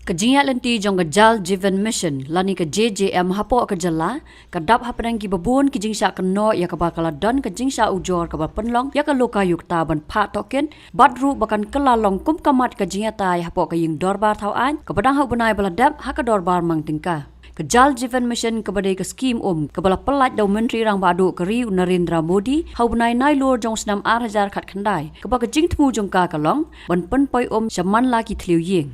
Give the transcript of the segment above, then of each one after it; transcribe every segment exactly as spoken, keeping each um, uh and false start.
Ka jingïaid lynti jong ka Jal Jeevan Mission lane ka J J M hapoh ka jylla ka dap hapdeng kiba bun ki jingshah kynnoh ïa kaba ka la don ka jingshah ujor kaba pynlong ïa ka lokayukta ban phah tohkit bad ruh ba kan kylla long kum ka mat ka jingïatai hapoh ka ïing dorbar thaw aiñ kaba dang ha u bnai ba la dep ha ka dorbar mang tyngka. Ka Jal Jeevan Mission kaba dei ka skim um kaba la pyllait da u Myntri Rangbah Duh ka ri u Narendra Modi ha u bnai Nailur jong u snem ar hajar khatkhyndai, kaba ka jingthmu jong ka ka long ban pynpoi um sha man la ki thliew ïing.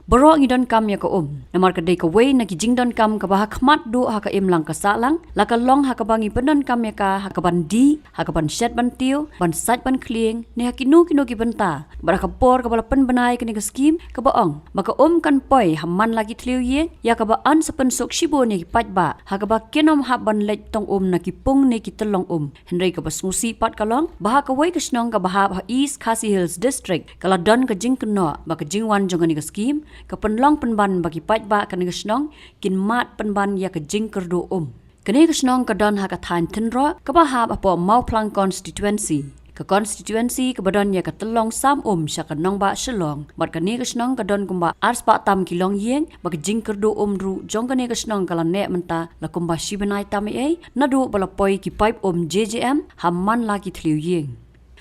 Baroh ngi donkam ïa ka um namar ka dei kawei na ki jingdonkam kaba ha khmat duh ha ka imlang ka sahlang, la ka long ha kaba ngi pyndonkam ïa ka ha kaban dih, ha kaban shet ban tiew, ban sait ban khlieng ne ha kino kino ki bynta. Bad ha ka por kaba la pynbna ïa kane ka skim kaba ong ba ka um kan poi ha man la ki thliew ïing, ïa kaba yn sa pynsuk shibun ïa ki paidbah ha kaba kin ym hap ban leit tong um na ki pung ne ki tyllong um. Hynrei kaba sngewsih pat ka long ba ha kawei ka shnong kaba hap ha East Khasi Hills District ka la don ka jingkynnoh ba ka jingwan jong kane ka skim ka pynlong pynban ba ki paidbah kane ka shnong kin mad pynban ïa ka jingkyrduh um. Kane ka shnong ka don ha ka thaiñ Thynroh kaba hap hapoh Mawphlang Constituency. Ka constituency kaba don ïa ka tyllong sam um sha ka nongbah Shillong. Bad kane ka shnong ka don kumba arspah tam ki longïing, ba ka jingkyrduh um ruh jong kane ka shnong ka la neh mynta la kumba shi bnai tam ei ei naduh ba la poi ki paip um J J M ha man la ki thliew ïing.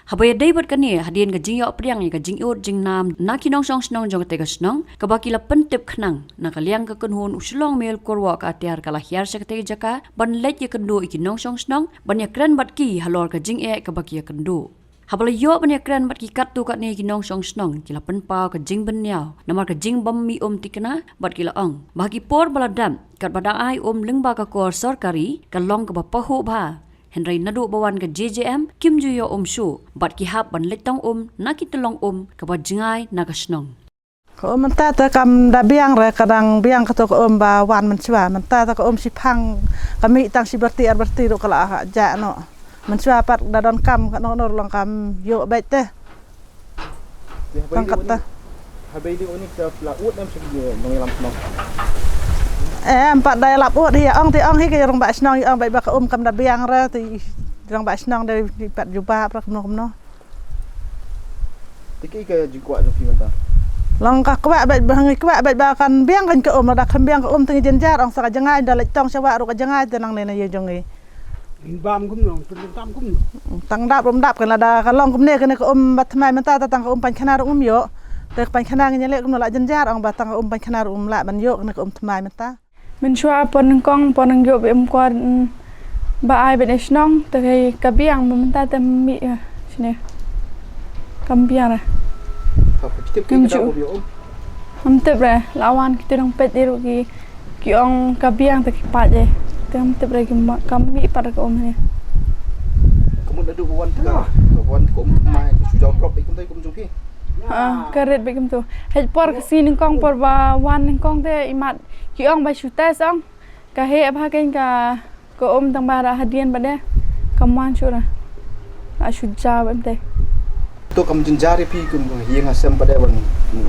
Haba ïadei bad kane, hadien ka jingïoh pdiang ïa ka jingud jingnam na ki nongshong shnong jong kata ka shnong kaba ki la pyntip khnang, na ka liang ka kynhun u Shillong Mail Kur Wah Ka Atiar ka la hiar sha kata ka jaka ban leit ïakynduh ïa ki nongshong shnong ban ïakren bad ki halor ka jingeh kaba ki ïakynduh. Haba la ïoh ban ïakren bad ki katto katne ki nongshong shnong, ki la pynpaw ka jingbynñiaw namar ka jingbym mih um thikna bad ki la ong ba ha ki por ba la dep, katba dang ai um lyngba ka kor sorkari, ka long kaba pahuh bha. Hynrei naduh ba wan ka J J M kim ju ïoh um shuh bad ki hap ban leit tong um na ki tyllong um kaba jngai na ka shnong. Ka um mynta te kam da biang re, ka dang biang kato ka um ba wan mynshuwa. Mynta te ka um shiphang, ka mih tang shi byrti ar byrti ruh ka la jah noh. Mynshuwa pat da donkam katno katno ruh long kam ïoh beit te. Tang kata. Haba ïadei une, haba ïadei une ka la ud em sha ki nongïalam shnong? Em, pat da ïalap ud hi, ong te ong hi ka rangbah shnong, ong beit ba ka um kam da biang re, te rangbah shnong da pat jubab re kumno kumno. Te kaei ka jingkwah jong phi mynta? Long ka kwah beit ba, ngi kwah beit ba kan biang kan ka um, lada kam biang ka um te ngi jynjar, ong sa ka jngai, da leit tong sha wah ruh ka jngai te nangne na ïing jong ngi. Ngin bam kumno, tang dap rum dap kan, lada ka long kumne kane ka um ba thymmai mynta, te tang ka um paiñkhana ruh um ïoh. Te ka paiñkhana ngin ïaleh kumno, la jynjar ong ba tang ka um paiñkhana ruh um lah ban ïoh kane ka um thymmai mynta. Mynshuwa por nyngkong, por nang ïoh beit um kwar, mm, ba ai beit na shnong, te ka biang ba mynta te mih, eh, shane. Kam biang re. Ngam tip re, la wan kito nongpeit ruh ki, ki ong ka biang te ki pait eh. Te ngam tip re ki ma, kam mih pat re ka um ne. Ka mut naduh ba wan te ka, ka wan te ka um thymmai, ka shu jaw drop beit kumta ka um jong phi. Ha, ka rit beit kumta. Hei por ka sngi nyngkong, por ba wan nyngkong te i mat ki ong ba shu test ong. Ka heh bha kein ka, ka um tang ba la hadien pat de. Kam wan shuh re. La shu jaw beit te. To kam jynjar ïa phi kum ïing ha sem pat de ban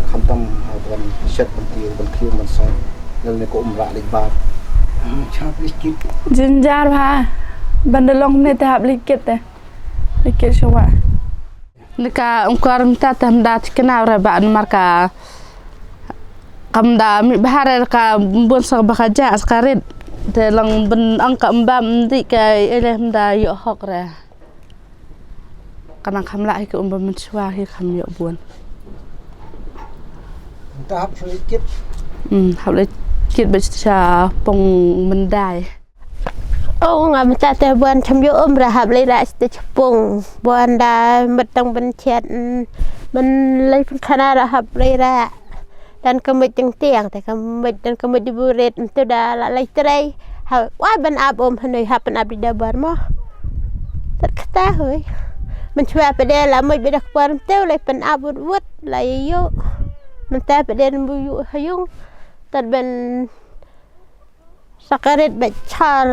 khamtam ha ban shet ban tiew ban khlieng ban sait. Lane ka um rah leit bar. Jynjar bha. Ban da long kumne te hap leit kit te. Leit kit sha wah. Ni ka um kwar mynta te ym da thikna re ba namar ka kam da mih bha re, ka bun sa ba ka jah sa ka rit. Te long ban ong ka um bam dih ka ei le ym da ïoh hok re. Ka nang kham lah hi ka um ba mynshuwa hi kham ïoh bun. Mynta hap leit kit. Hmm, hap leit kit beit sha pung myndai. Oh, nga mynta te ban cham ïoh um re, hap leit rah sha pung. Ban da mut tang ban chet, mm, ban leit pynkhana re hap leit rah. Don ka mut teng teng te ka mut, don ka mut di buret mynta da la leit trei. Ha, wa ban ap um hanoi, hap ban ap di da bar mo. Tat kata hoi. Mynshuwa pat de la mut beit da ka por mynta leit pynap wut wut la ïoh. Mynta pat de bu ïoh ha ïung. Tat ban sa ka rit beit char.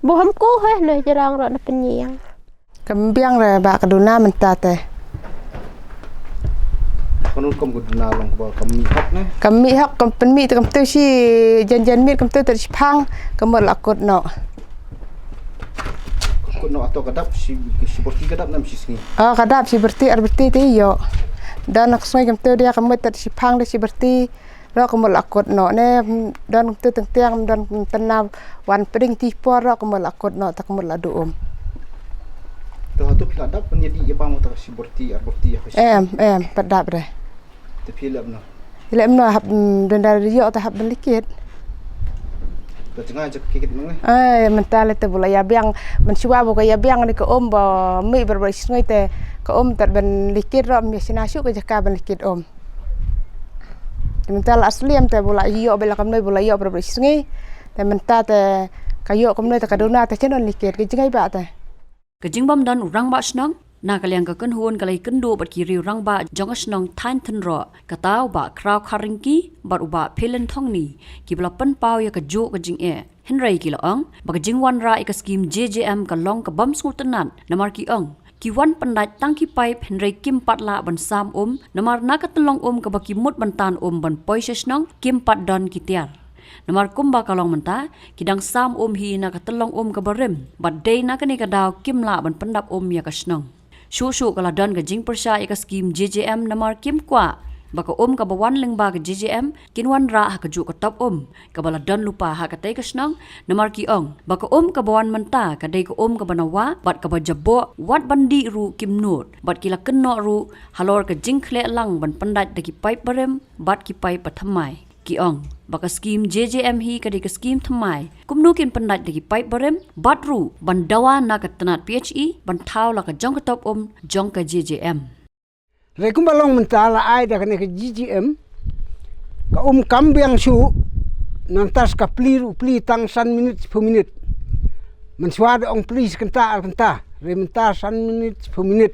Bu ham ku he, noh jrong ruh na pynïeng. Kam biang re ba ka duna mynta te. Ka nun kum ka duna long ba kam mih hok ne? Kam mih hok, kam pynmih te kam tu shi jan jan miet kam tu te shiphang, ka mut la kut noh. Kut noh ato ka dap shi, shi byrti ka dap nam shi sngi? Oh, ka dap shi byrti ar byrti te ïoh. Don ka sngi kam tu dia ka mut te shiphang te shi byrti. Rok ka mut la kut noh ne, don tu teng tiang, don tena wan pdeng ti por rok ka mut la kut noh, ta ka mut la du um. To hatu phi la dap pynïadih ïa bam uta ka shi borti ar borti ïa ka shi. Em, em, pat dap re. Te phi lep noh. Lep noh hap, mm, don da ïoh ta hap ban likit. Ka jngai jak kikit nong ne. Ai, mynta le te bula ïa biang, mynshuwa bu ka ïa biang ne ka um ba mi ber ber sngi te ka um tat ban likit ro mi sina shu ka jaka ban likit um. Te mynta la asliam te bula ïoh bela kamnoi bula ïoh ber ber sngi. Te mynta te ka ïoh kamnoi te ka duna te chenon likit ka jngai ba te. Ka jingbam don u rangbah shnong na ka liang ka kynhun ka lei kynduh bad ki riew rangbah jong ka shnong Thaiñ Thynroh, kata u Bah Kraw Kharringki bad u Bah Phelen Thongni, ki ba la pynpaw ïa ka juh ka jingeh. Hynrei ki la ong ba ka jingwanrah ïa ka skim J J M ka long ka bym sngewtynnat, namar ki ong ki wan pyndait tang ki paip hynrei kim pat lah ban sam um, namar na ka tyllong um kaba ki mut ban tan um ban poi sha shnong kim pat don ki tiar. Namar kumba ka long mynta, ki dang sam um hi na ka tyllong um kaba rim, bad dei na kane ka daw kim lah ban pyndap um ïa ka shnong. Shuh shuh ka la don ka jingpyrshah ïa ka skim J J M namar kim kwah ba ka um kaba wan lyngba ka J J M kin wanrah ha ka juh ka top um kaba la don lypa ha katei ka shnong, namar ki ong ba ka um kaba wan mynta ka dei ka um kaba na wah bad kaba jaboh, wat ban dih ruh kim nud, bad ki la kynnoh ruh halor ka jingkhleh lang ban pyndait da ki paip barim bad ki paip bathymmai. Ki ong ba ka skim J J M hi ka dei ka skim thymmai, kumno kin pyndait da ki paip barim bad ruh ban dawa na ka tnat P H E ban thaw la ka jong ka top um jong ka J J M. Re kumba long mynta la ai da kane ka J J M, ka um kam biang shuh, nangta ka plie ruh plie tang san minit, sephew minit. Mynshuwa da ong plie shi kynta ar kynta, re mynta san minit, sephew minit.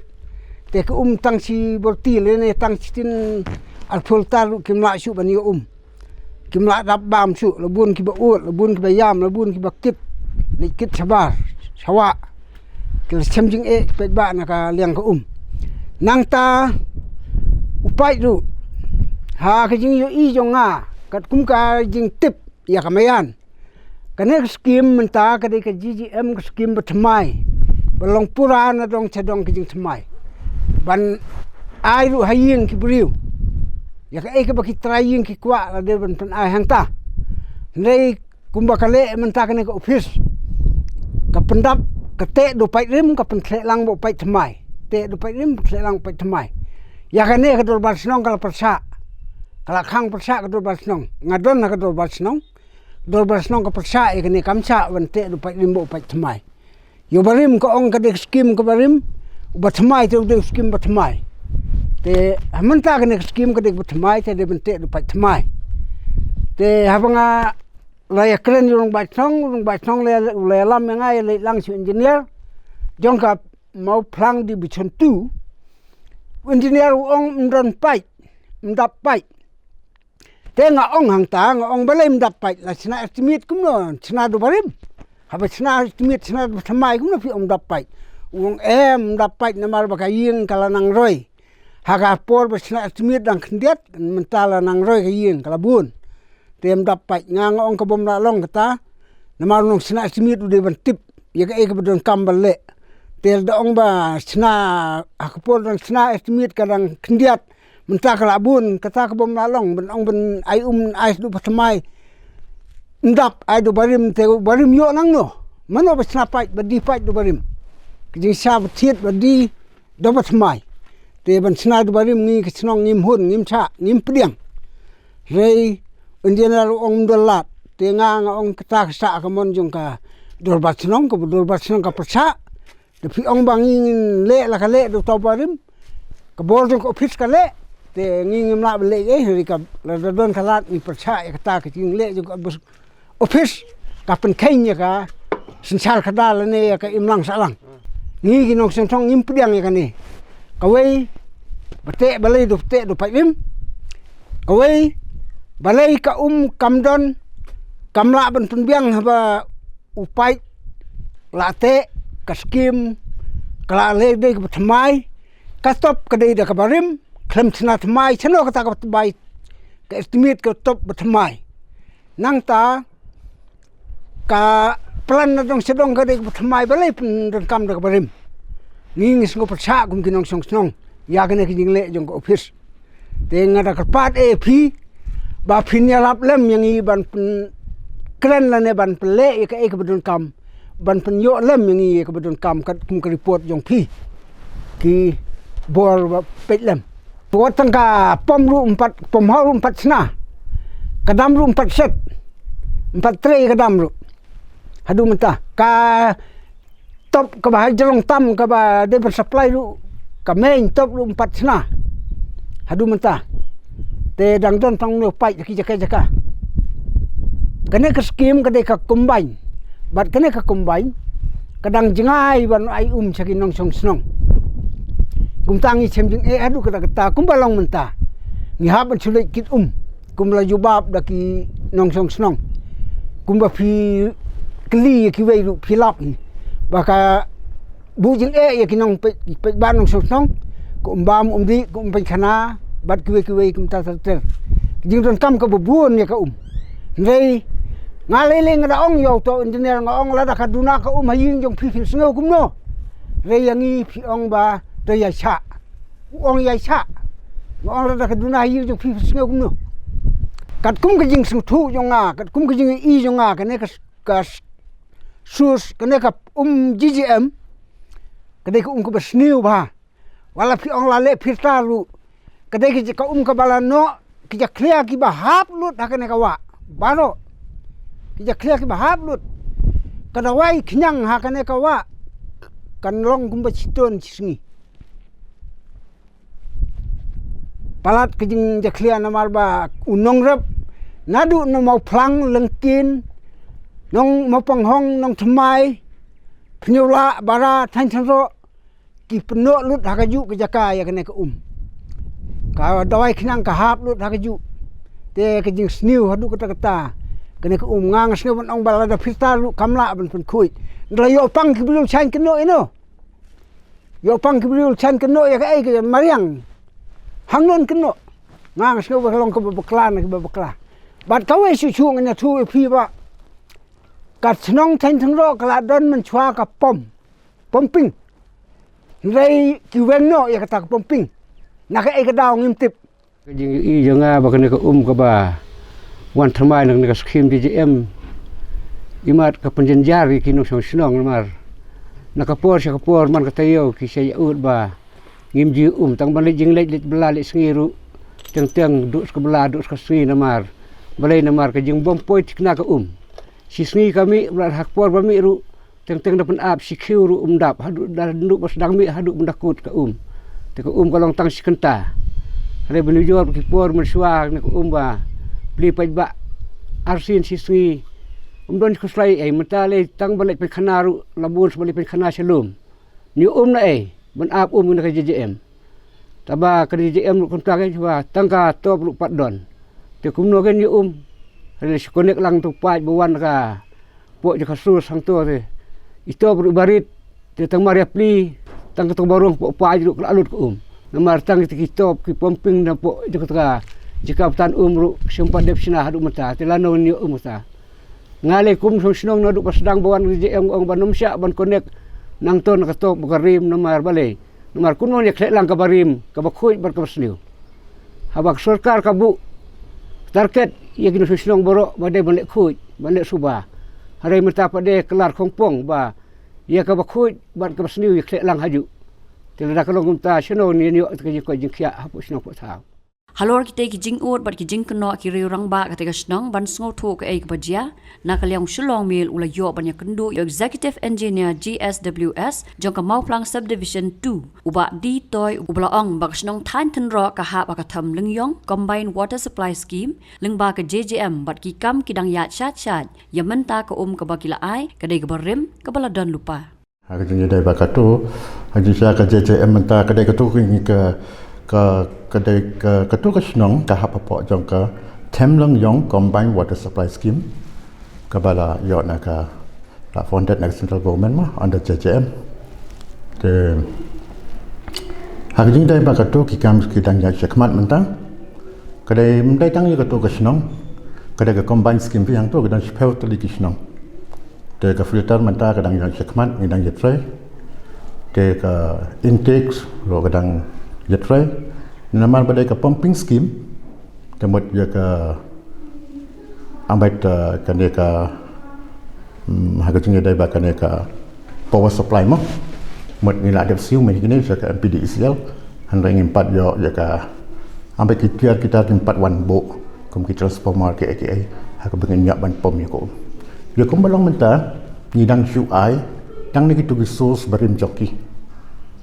Te ka um tang shi borti lane tang shi tin ar phew tar ruh kim lah shuh ban ïoh um. Kim lah dap bam shuh, la bun kiba ud, la bun kiba ïam, la bun kiba kit, leit kit shabar, shawah. Ki la shem jingeh ki paidbah na ka liang ka um. Nangta u paid ruh, ha ka jingïohi jong nga, katkum ka jingtip ïa ka Maïan, kane ka skim mynta ka dei ka J J M ka skim bathymmai, ba long pura na dong cha dong ka jingthymmai. Ban ai ruh ha ïing ki briew ïa kaei kaba ki trai ïing ki kwah, la dei ban pynai hangta. Hynrei kumba ka leh mynta kane ka ophis, ka pyndap, ka teh da u paip rim, ka pynkhleh lang bad u paip thymmai. Teh da u paip rim, pynkhleh lang u paip thymmai. Ïa kane ka dorbar shnong ka la pyrshah, ka la khang pyrshah ka dorbar shnong. Nga don ha ka dorbar shnong. Dorbar shnong ka pyrshah ïa kane, kam shah ban teh da u paip rim bad u paip thymmai. Ïa u barim ka ong ka dei ka skim ka barim, u bathymmai te u dei u skim bathymmai. Te ha mynta kane ka skim ka dei ka bathymmai te dei ban teh da u paip thymmai. Te haba nga la ïakren ïa u rangbah shnong, u rangbah shnong la, la ïalam ïa nga ïa leit lang sha u engineer jong ka Mawphlang Division two. U engineer u ong ym don paip, ym dap paip. Te nga ong hangta, nga ong balei ym dap paip, la shna estimate kumno, shna da u barim. Haba shna estimate shna da u bathymmai kumno phi ong ym dap paip. U ong em, ym dap paip namar ba ka ïing ka la nang roi. Ha ka por ba shna estimate dang khyndiat, mynta la nang roi ka ïing ka la bun. Te ym dap paip, nga nga ong ka bym lah long kata. Namar u nongshna estimate u dei ban tip ïa kaei kaba donkam ban leh. Te da ong ba shna ha ka por dang shna estimate ka dang khyndiat, mynta ka la bun, kata ka bym lah long, ban ong ban ai um ai da u bathymmai. Ym dap, ai da u barim, te u barim ïoh nangno? Mano ba shna paip, ba die paip da u barim? Ka jingshisha ba thied ba die da u bathymmai. Te ban shna da u barim ngi ka shnong ngim hun, ngim shah, ngim pdiang. Hynrei u engineer u ong ym don lad. Te nga nga ong kata ka shah ka mon jong ka dorbar shnong, ka dorbar shnong ka pyrshah. Te phi ong ba ngi ngin leh la ka leh da uta u barim, ka bor jong ka ophis ka leh. Te ngi ngim lah ban leh ei, hynrei ka la da don ka lad, ngi pyrshah ïa kata ka jingleh jong ka ophis, ka pynkheiñ ïa ka synshar khadar lane ïa ka imlang sahlang. Ngi ki nongshong shnong ngim pdiang ïa kane. Kawei, ba teh balei da u teh da u paip rim. Kawei, balei ka um kam don, kam lah ban pynbiang haba u paip la teh, ka skim ka la leh dei ka bathymmai. Ka top ka dei da ka barim, khlem shna thymmai, shano kata ka bathymmai, ka estimate ka top bathymmai. Nangta ka plan na dong sha dong ka dei ka bathymmai, balei pyndonkam da ka barim? Ngi ngi sngew pyrshah kum ki nongshong shnong ïa kane ka jingleh jong ka ophis. Te nga da kyrpad ïa phi, ba phin ïarap lem ïa ngi ban pynkren lane ban pynleh ïa kaei kaba donkam, ban pynïoh lem ïa ngi ïa kaba donkam kat kum ka report jong phi ki bor ba peit lem. Wat tang ka pom ruh em pat, pom hok ruh em pat sna, ka dam ruh em pat set, em pat trei ka dam ruh. Haduh mynta ka top kaba ha jrong tam kaba dei ban supply ruh, ka main top ruh em pat sna haduh mynta. Te dang don tang neu paip da ki jaka jaka. Kane ka skim ka dei ka combine, bad kane ka combine ka dang jngai ban ai um sha ki nongshong shnong. Kumta ngi shem jingeh haduh katta katta kumba long mynta. Ngi hap ban shu leit kit um kumba la jubab da ki nongshong shnong. Kumba phi kylli ïa kiwei ruh phi lap hi ba ka buh jingeh ïa ki nongpeit, peit ba nongshong shnong, ka um bam um dih, ka um pynkhana bad kiwei kiwei kumta ter ter. Ka jingdonkam kaba bun ïa ka um. Hynrei nga lei lei nga da ong ïa uto u engineer, nga ong lada ka duna ka um ha ïing jong phi, phin sngew kumno? Hynrei ïa ngi phi ong ba to ïa shah. U ong ïa shah. Nga ong lada ka duna ha ïing jong phi, phin sngew kumno? Katkum ka jingsngewthuh jong nga, katkum ka jingïohi jong nga, kane ka, ka source, kane ka um J J M, ka dei ka um kaba sniew bha. Wat la phi ong la leh filter ruh, ka dei ka, ka um kaba la noh, ki jakhlia kiba hap lut ha kane ka wah baroh. Ki jakhlia kiba hap lut, ka dawai khñiang ha kane ka wah kan long kumba chiton chi sngi. Palat ka jingjakhlia namar ba u nongrep naduh na Mawphlang, Lyngkien, Nong Mawpanghong, Nongthymmai, Pynïewlah, Bara, Thaiñ Tynroh, ki pynnoh lut ha kajuh ka jaka ïa kane ka um. Ka dawai khñiang ka hap lut ha kajuh. Te ka jingsniew haduh katta katta. Kane ka um nga nga sngew ban ong ba lada filter ruh kam lah ban pynkhuid. Nda la ïoh pang ki briew Thaiñ kynnoh ïa no. Ïoh pang ki briew Thaiñ kynnoh ïa kaei ka mariang. Hangno kynnoh. Nga nga sngew ba ka long kaba bakla na kiba bakla. Bad kawei shuh shuh ngan ïathuh ïa phi ba ka shnong Thaiñ Tynroh ka la don mynshuwa ka pom, pumping. Hynrei ki weng noh ïa kata ka pumping. Na kaei ka daw ngim tip. Ka jingïohi jong nga ba kane ka um kaba wan thymmai na kane ka skim J J M, imat ka pynjynjar ïa ki nongshong shnong namar na ka por sha ka por man ka taïew ki sa ïaud ba ngim ju um, tang ban leit jingleit, leit bylla, leit sngi ruh teng teng duh ka bylla, duh ka sngi namar balei? Namar ka jingbym poi thikna ka um. Shi sngi ka mih, bad ha ka por ba mih ruh teng teng da pynap, shi khiew ruh um dap, haduh da, naduh ba sdang mih haduh ban da kut ka um. Te ka um ka long tang shi kynta. Hynrei ban ujor ki por mynshuwa na ka um ba plie paidbah arsien shi sngi, um don khuslai ei. Mynta lei tang ban leit pynkhana ruh la bun shu ban leit pynkhana sha lum. Ngi um na ei ban ap um na ka J J M? Taba ka J J M ruh kumta ka ba tang ka top ruh pat don. Te kumno kan ïa um? Hynrei shu connect lang tu paip ba wan ka poh jong ka source hangto te i top ruh barit. Te tang mar ïa plie tang ka tong barung poh paip ruh ka la lut ka um. Namar tang kita ki top ki pumping na poh jong kata ka jaka ba tan um ruh shym pat dep shna haduh mynta. Te lano ngi ïa um kata? Nga lei kum shong shnong naduh ba sdang ba wan ka J J M ong ba nym shah ban connect nangto na ka top ba ka rim namar balei? Namar kumno ngi ïa khleh lang kaba rim, kaba khuid bad kaba sniew? Haba ka sorkar ka buh target ïa ki nongshong shnong baroh ba dei ban leh khuid, ban leh suba. Hynrei mynta pat dei ka lar khongpong ba ïa kaba khuid bad kaba sniew ïa khleh lang hajuh. Te lada ka long kumta shano ngi ïa ïoh ka jingkoit jingkhiah hapoh shnong poh thaw? Halor kitei ki jingud bad ki jingkynnoh ki riew rangbah katei ka shnong ban sngewthuh kaei kaba jia, na ka liang u Shillong Mail u la ïoh ban ïakynduh ïa u Executive Engineer G S W S jong ka Mawphlang Subdivision two, u Bah D Toi, uba la ong ba ka shnong Thaiñ Tynroh ka hap ha ka Them Lyngïong Combined Water Supply Scheme lyngba ka J J M bad ki kam ki dang ïaid shait shait. Ïa mynta ka um kaba ki la ai ka dei kaba rim, kaba la don lypa. Ha ka jingïadei bad katu, ha ka jingshai ka J J M mynta ka dei katu ka, ka, ka dei ka, katu ka shnong ka hap hapoh jong ka Them Lyngïong Combined Water Supply Scheme, kaba la ïoh na ka, la funded na ka central government mo under J J M. Te ha ka jingïadei bad katu ki kam ki dang ïaid shakhmat mynta. Ka dei, ym dei tang ïa katu ka shnong, ka dei ka combined scheme phi hangtu ka dang shiphew tylli ki shnong. Te ka filter mynta ka dang ïaid shakhmat, ngi dang ïatrei. Te ka intakes ruh ka dang ïatrei. Namar ba dei ka pumping scheme, te mut ïa ka Ambeit, eh, kane ka, mm, ha ka jingïadei bad kane ka power supply mo. Mut ngi la dep siew mynta kine sha ka M P D E C L. Hynrei ngim pat ïoh ïa ka, ambeit ki tiar ki tar kim pat wan buh kum ki transformer kiei kiei ha kaba ngin ïoh ban pom ïa ka um. Ïa kumba long mynta ngi dang shu ai tang na kito ki source barim jong ki.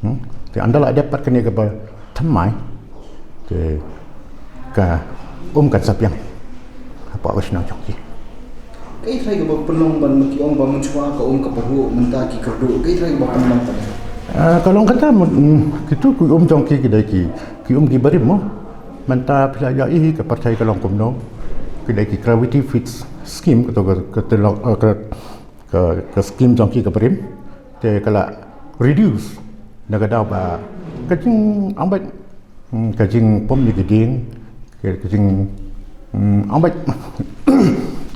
Hmm? Te ynda la dep pat kane kaba thymmai, te ka um kan sa biang hapoh ka shnong jong ki. Kaei trai kaba pynlong ban, ma ki ong ba mynshuwa ka um ka pahuh, mynta ki kyrduh, kaei trai kaba pynlong ban? Ah, ka long kata, mm, kito ki um jong ki ki dei ki, ki um ki barim mo. Mynta phi la ïohi ka pyrthei ka long kumno, ki dei ki gravity feeds scheme, kato ka, ka, ka, ka, ka scheme jong ki ka barim. Te ka la reduce na ka daw ba ka jing, ambeit, hmm, ka jingpom ïa ki dieng, ka, ka jing, hmm, ambeit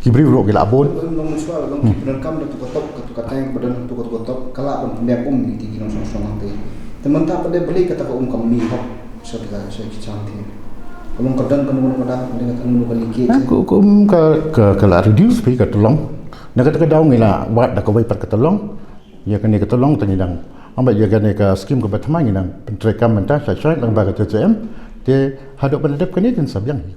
ki briew ruh ki la bun. Long mynshuwa, long ki pyndonkam da tu ka top, ka tu ka tank, ba don tu ka, tu ka top, ka lah ban pynbiang um ïa ki nongshong shnong hangtei. Te mynta pat de balei kata ka um kam mih hok sha ki, sha ki jam te. Ka long ka don kano kano ka daw, kano kano ka leakage. Ah, ka, ka um ka, ka, ka la reduce phi ka tyllong. Na kata ka daw ngi la wad da kawei pat ka tyllong. Ïa kane ka tyllong te ngi dang, ambeit ïa kane ka scheme kaba thymmai ngi dang pyntreikam mynta shai shai lang bad ka J J M. Te haduh ban dep kane kin sa biang hi.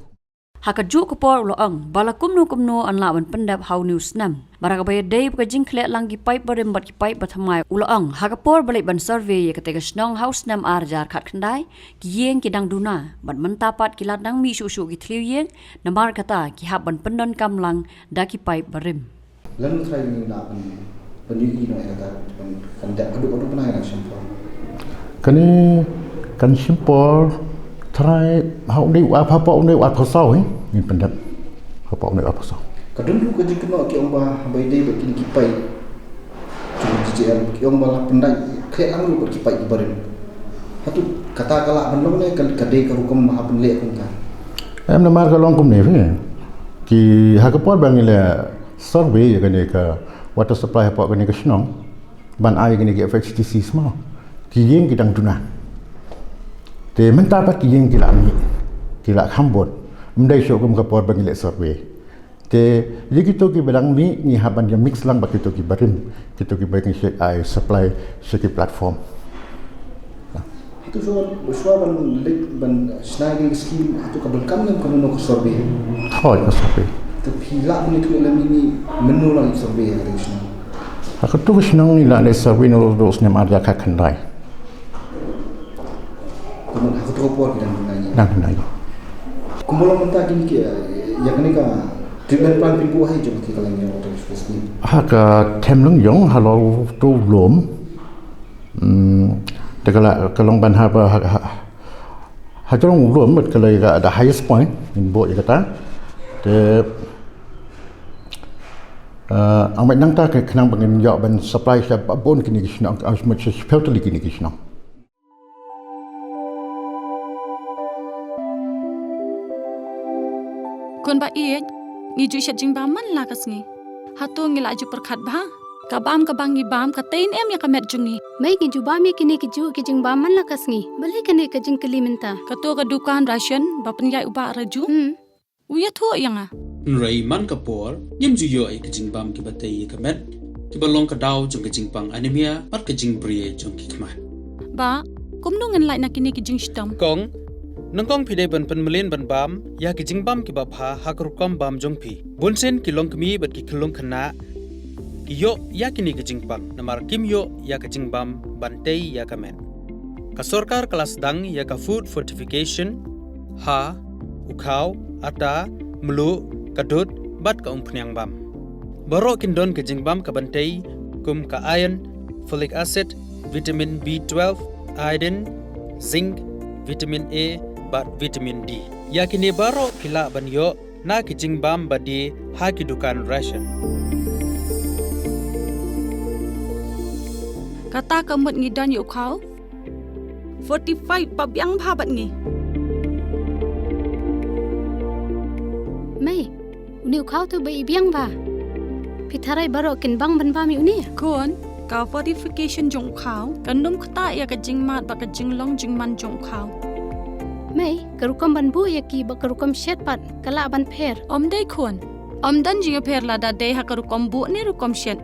Ha kajuh ka por u la ong ba la kumno kumno yn lah ban pyndep ha une u snem. Bad ha kaba ïadei bad ka jingkhleh lang ki paip barim bad ki paip bathymmai u la ong ha ka por ba leit ban survey ïa katei ka shnong ha u snem ar hajar khatkhyndai, ki ïing ki dang duna bad mynta pat ki la dang mih shuh shuh ki thliew ïing, namar kata ki hap ban pyndonkam lang da ki paip barim. Lano trai ngi lah ban, ban ïohi noh ïa kata, ban, kan dep haduh, haduh bnai kan shim por? Kane kan shim por trai ha une u ar, hapoh une u arphew saw, eh, ngin pyndep. Hapoh une u arphew saw. Ka don ruh ka jingkynnoh ki ong ba haba ïadei bad kine ki paip jong J J M, ki ong ba la pyndait khleh lang ruh bad ki paip ki barim. Hato kata ka lah ban long ne ka, ka dei ka rukom ba hap ban leh kumta? Em, namar ka long kumne phi. Ki, ha ka por ba ngi leh survey ïa kane ka water supply hapoh kane ka shnong, ban ai ïa kine ki F H T Cs mo, ki ïing ki dang duna. Te mynta pat ki ïing ki la mih, ki la kham bud. Ym dei shuh kum ka por ba ngi leh survey. Te ïa kito kiba dang mih ngi hap ban ïa mix lang bad kito ki barim, kito kiba ngi shait ai supply sha ki platform. Hato shuwa, shuwa ban leit ban shna ïa kane ka scheme, hato ka donkam ne em kano kano ka survey? Hooid, ka survey. Te phi lah ban ïathuh lem ïa ngi mynno la leit survey ïa kane ka shnong? Ha kato ka shnong ngi la leit survey naduh u snem ar hajar khatkhyndai. Kumno ha kato ka por ki dang duna ïa? Dang duna ïa. Kumba long mynta kine ki, ïa kane ka treatment plant phi buh ha ïa jong ka, ka leng jong ka water scheme? Ha ka Themlungjong halor uto u lum. Hmm, te ka la, ka long ban haba ha, ha, ha jrong u lum bad ka la ïa ka the highest point ngin buh ïa kata. Te, eh, ang bad nangta ka khnang ba ngin ïoh ban supply sha bun kine ki shnong, as much as phew tylli kine ki shnong. Khun ba ïeit, ngi ju shet jingbam man la ka sngi. Hato ngi la ju pyrkhat bha? Ka bam kaba ngi bam ka tei ne em ïa ka met jong ngi? Mei, ngi ju bam ïa kine ki juh ki jingbam man la ka sngi. Balei kane ka jingkylli mynta? Kato ka dukan ration ba pynïaid u Bah Raju. Hmm. U ïathuh ïa nga. Hynrei man ka por, ngim ju ïoh ïa ki jingbam kiba tei ïa ka met, kiba long ka daw jong ka jingpang anemia bad ka jingbri jong ki khmat. Bah, kumno ngin lait na kine ki jingshitom? Kong, nyngkong phi dei ban pynmlien ban bam ïa ki jingbam kiba bha ha ka rukom bam jong phi. Bunsien ki longkmie bad ki khyllung khynnah ki ïoh ïa kine ki jingpang namar kim ïoh ïa ka jingbam ban tei ïa ka met. Ka sorkar ka la sdang ïa ka food fortification ha u khaw, ata, mluh, ka dud bad ka umphniang bam. Baroh kin don ka jingbam kaban tei kum ka iron, folic acid, vitamin B twelve, iodine, zinc, vitamin A bad vitamin D. Ïa kine baroh phi lah ban ïoh na ki jingbam ba die ha ki dukan ration. Kata ka mut ngi don ïa u khaw fortified ba biang bha bad ngi. Mei, une u khaw te ba i biang bha. Phi tharai baroh kin bang ban bam ïa une? Khun, ka fortification jong u khaw kan ym ktah ïa ka jingmad bad ka jinglong jingman jong u khaw. Mei, ka rukom ban buh ïa ki bad ka rukom shet pat ka lah ban pher. Ym dei khun. Ym don jingïapher lada dei ha ka rukom buh ne rukom shet.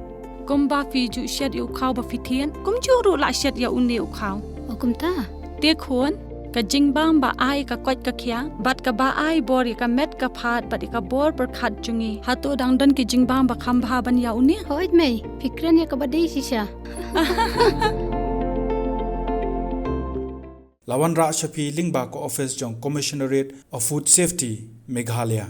Kumba phi ju shet ïa u khaw ba phi thied, kumjuh ruh lah shet ïa une u khaw. O kumta. Te khun, ka jingbam ba ai ka koit ka khiah, bad kaba ai bor ïa ka met ka phad, bad ïa ka bor pyrkhat jong ngi. Hato dang don ki jingbam ba kham bha ban ïa une? Hooid mei, phi kren ïa kaba dei shisha. La wanrah sha phi lyngba ka office jong Commissionerate of Food Safety, Meghalaya.